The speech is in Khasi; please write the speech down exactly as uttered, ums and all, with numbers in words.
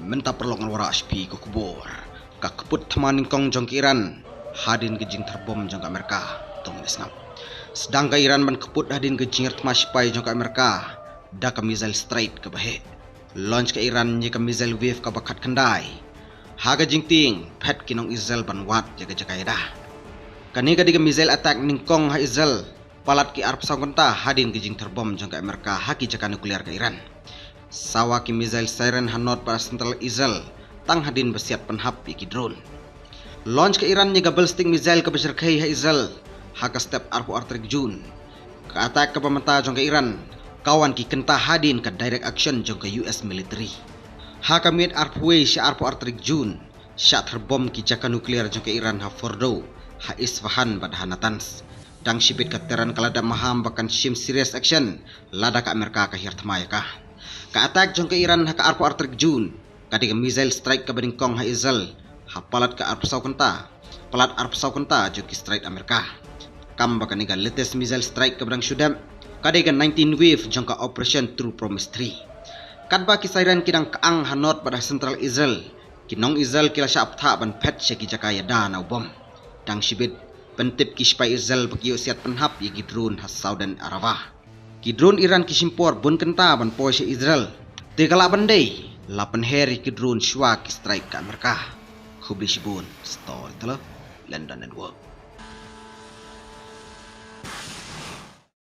Mynta paralok ngan wallam sha phi ka khubor. Ka kput thma nyngkong jong ka Iran hadien ka jingther bom jong ka Amerika tang mynne snem. Sdang ka Iran ban kput hadien ka jingïarap thma shipai jong ka Amerika da ka missile strike kaba heh. Launch ka Iran ïa ka missile wave kaba khatkhyndai ha ka jingtieng phet ki nong Israel ban wad ïa ka jaka ïada. Kane ka dei ka missile attack nyngkong ha Israel palat ki arphew saw kynta hadien ka jingther bom jong ka Amerika ha ki jaka nuclear ka Iran. Sawa ki missile siren ha north bad central Israel tang hadien ba siat pynhap ïa ki drone. Launch ka Iran ïa ka ballistic missile kaba shyrkhei ha Israel ha ka step arphew ar tarik Jun. Ka attack kaba mynta jong ka Iran ka wan ki kynta hadien ka direct action jong ka U S military. Ha ka miet arphew wei sha arphew ar tarik Jun, shah ther bom ki jaka nuclear jong ka Iran ha Fordow, ha Isfahan bad ha Natanz. Dang shibit ka Tehran ka la dep maham ba kan shim serious action lada ka Amerika ka hiar thma ïa ka. Ka attack jong ka Iran ha ka arphew ar tarik Jun ka dei ka missile strike kaba nyngkong ha Israel ha palat ka arphew saw kynta, palat arphew saw kynta jong ki strike Amerika. Kam ba kane ka latest missile strike kaba dang shu dep ka dei ka nineteen wave jong ka Operation True Promise three. Katba ki siren ki dang kyang ha north bad ha central Israel, ki nong Israel ki la shah bthah ban phet sha ki jaka ïada na u bom. Dang shibit, pyntip ki shipai Israel ba ki ïoh siat pynhap ïa ki drone ha southern Arava. Ki drone Iran ki shim por bun kynta ban poi sha Israel. Te ka lah ban dei la pynher ïa ki drone shuwa ki strike ka Amerika. Khublei shibun, Storyteller London Network.